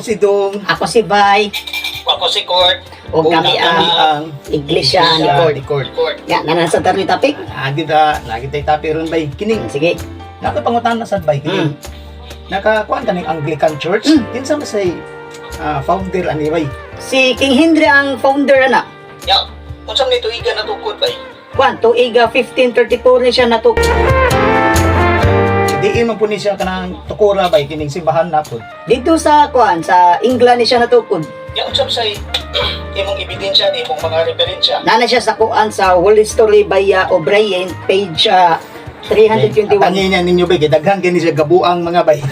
si Dong. Ako si Bay. Ako si Court. O kami ang ang Iglesia ni Court. ni Court. Court. Ya, na nasa taroy topic. Agi ta, lagi tay tapi ron, bay. Kining Sige. naka pangutana sad, bay, kining. Nakakuan kaning Anglican Church. Kinsa man say founder ani, bay? Si King Henry ang founder ana. Ya, unsa man tuiga natukod, bay? Kwan, tuiga 1534 ni siya natuk. Diin man po ni siya kanang tukura, bay, kining simbahan na pod? Dito sa kwan, sa England ni siya natukod. Ya, unsa man say imong ebidensya ni imong mga referensya? Nana siya sa kuan sa World History by O'Brien, page 321. Tangi niya ninyo, bay, kay daghan kini siya gabuang mga bay.